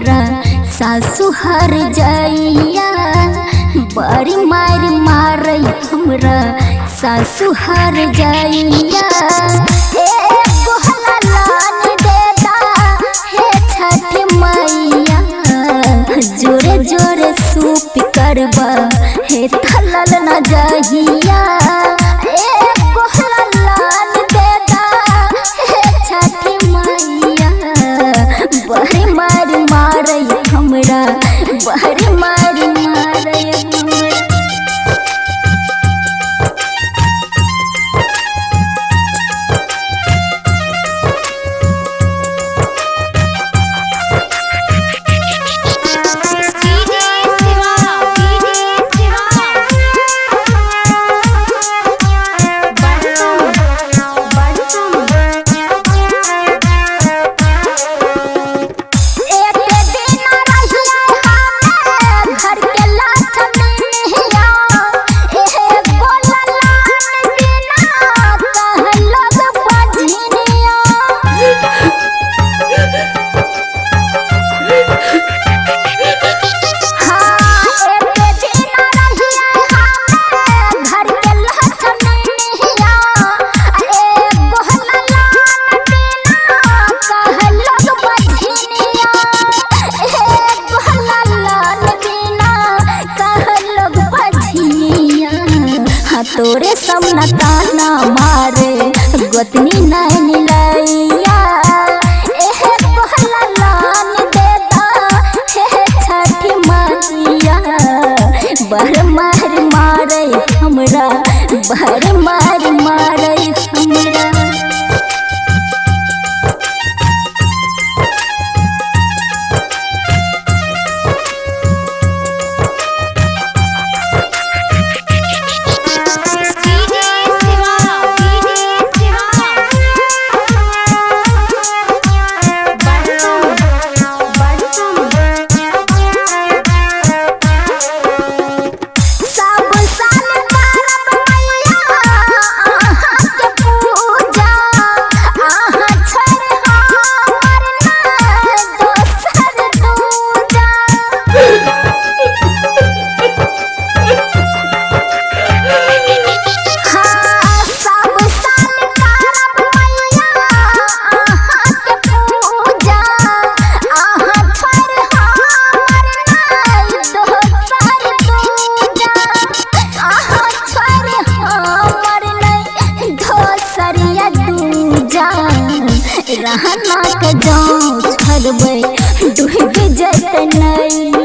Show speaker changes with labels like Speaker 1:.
Speaker 1: हमरा सासु हर जाइया, बड़ी मार मारे हमरा सासु हर जाइया। ए गोहला लान देता हे छठ मैया, जोरे जोरे सूप करबा हे थलल न जाहिया। ए गोहला लान देता हे छठ मैया, बड़ी मार मारे हमरा, बड़ी मार मारे हमरा।
Speaker 2: DJ Shiva, DJ Shiva, Barsam, Barsam.
Speaker 1: एक दिन रहिए हमे घर के लक्ष्मीया, ए गोला लान बिना कह लोग बझनिया। हाँ, एक दिन रहिए हमे घर के लक्ष्मीया, ए गोला लान बिना कह लोग बझनिया। ए गोला लान बिना कह लोग बझनिया। हाँ, तोरे सामना ताना मारे गोतनी नहीं लैया। ए गोला लान देता हे छठ मैया, बर मार मारे हमरा, बर मार मारे हमरा।
Speaker 2: DJ Shiva, DJ Shiva, Barsam, Barsam.
Speaker 1: सब साल करब मैया अहाँके पूजा, अहाँ छोड़ हमर ना दोसर दूजा। हाँ, सब साल करब मैया अहाँके पूजा, अहाँ छोड़ हमर ना दोसर दूजा। अहाँ छोड़ हमर नै दोसर या दूजा। रहना के जाऊँ छोड़बै डूबि जैतै नैया।